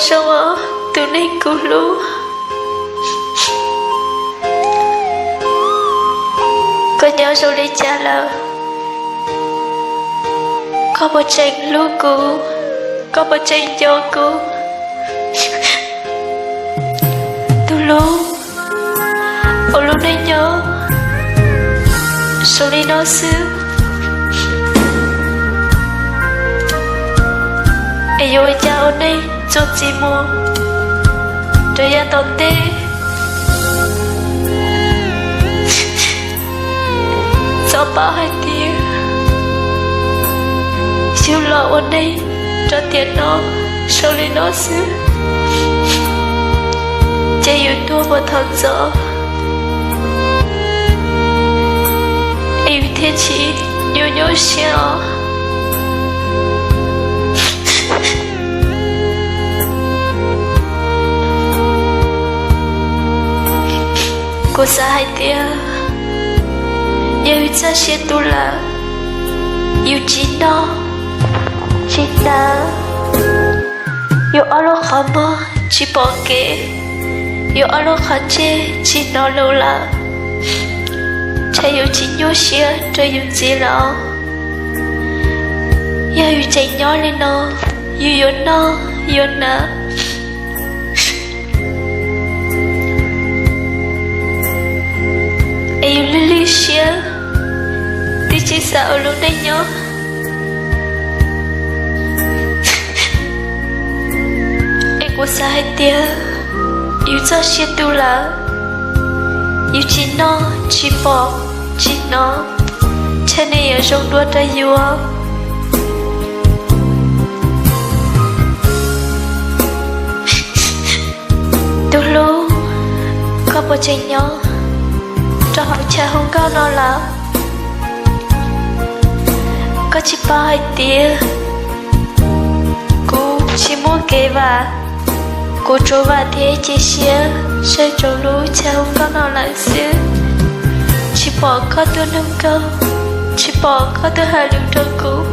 Zoo, tus neeg kuv hlub, koj nyob zoo li cas lawm? Koj puas tseem hlub kuv? Koj puas tseem nco kuv? Tus hlub, ua lub neej nyob zoo li no xwb, es yuav ua cas ua neej txuas ntxiv mus rau yav tom ntej? Txhob paub hais tias yus los ua neej rau tiam no zoo li no xwb, ces yus tuag puas thaum ntxov es yus thiaj tsis nyuaj nyuaj siab os. Kuv xav hais tias yog yus txoj sia tu lawm, yus tsis noj tsis hnav, yus ob lub qhov muag tsis pom kev, yus ob lub qhov ntsej tsis hnov lus lawm, ntshe yus tsis nyuaj siab rau yus ntxiv lawm. Yog yus tseem nyob li no, yus yuav noj yuav hnav es yus lwj lwj siab, twb tsis xav ua lub neej nyob. Es kuv xav hais tias yus txoj sia tu lawm, yus tsis noj tsis pom tsis hnov, ntshe nws yuav zoo dua rau yus. Tus hlub, koj puas tseem nyob rau hauv chav hu nkauj no lawm? Koj tsis paub hais tias kuv tsis muaj kev vam, kuv tsuas vam thiab cia siab saib rau lub chav hu nkauj no lawm xwb. Tsis pom koj tuaj nug nkauj, tsis pom koj tuaj hais lus rau kuv,